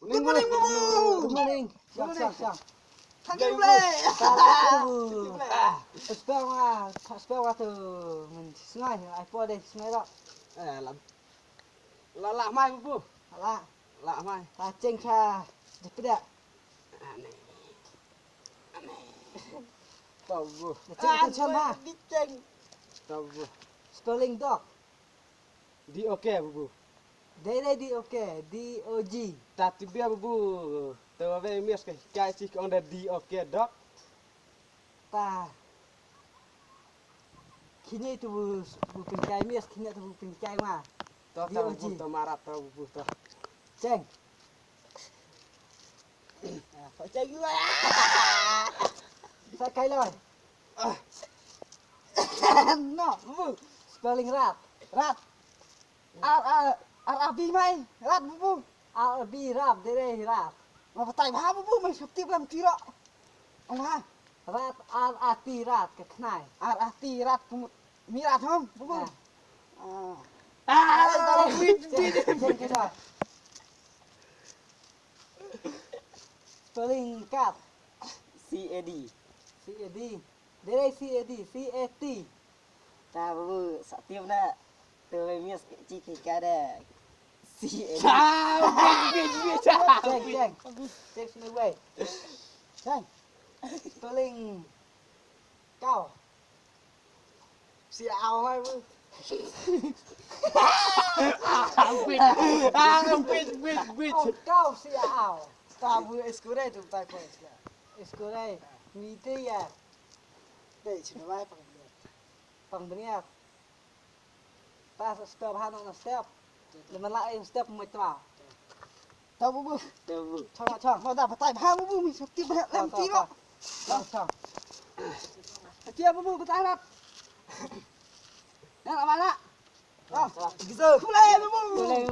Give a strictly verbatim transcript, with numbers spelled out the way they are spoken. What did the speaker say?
Good morning, Babu. Good morning. Good morning. Shang, shang, shang. Thank you, Blei. Thank you. Spell nga, spell nga tu. Sngai, ai po deh, sngai dah. Eh, la, la, la mai, Babu. La. La mai. Ta cheng cha. Jepeda. Ane. Ane. Babu. Cheng, cheng, cheng, ha. Di cheng. Babu. Spelling dog. D O K, Babu. Dei, dei, D O K, D O G. Ta tip bia, Babu. Te wa ve miss ka hikai chi ka ong da D O K, dog. Ta. Kine tu bu, bu pynkai miss, kine tu bu pynkai ma. To, to, D O G. Babu, to marat, to, Babu, to. Cheng. Ah, ko cheng lu. Sa kai loi. Ah. No, Babu. Spelling rat. Rat. R, R, R, R, B mai. Rat, Babu. R, B, rat, dei, dei, rat. Ma batai bha, Babu, mai sop tip lam tiro. Ong ha. Rat, R, R, T, rat, ka khnai. R, R, T, rat, kum-, mi rat hom, Babu. Ah. Ah. Ah, ta bit, bit. Cheng, cheng, cheng. Spelling cat. C A D. C A D. Dei, dei, C A D, C A T. Ta Babu, sa tip na. Tu mai miss ka chi ka da. C A D. Cha, bit, bit, bit, cha. Cheng, cheng. Cheng sini wei. Cheng. Spelling cow. Si au hai bu. Ah, bit. Ah, bit, bit, bit. Oh, cow si au. Ta bu eskurai tu tai ko eskurai. Eskurai. Ni te ya. Dei, sini mai pang. Pang bniat. Ta step ha na step. Le man la ai step mo twa. Ta Babu. Ta Babu. Chong, chong. Ma da batai bha Babu mi sop tip bha lem tiro. Chong, chong. Tia Babu batai rat. Na la mana. Ah, gizo. Kulai Babu. Kulai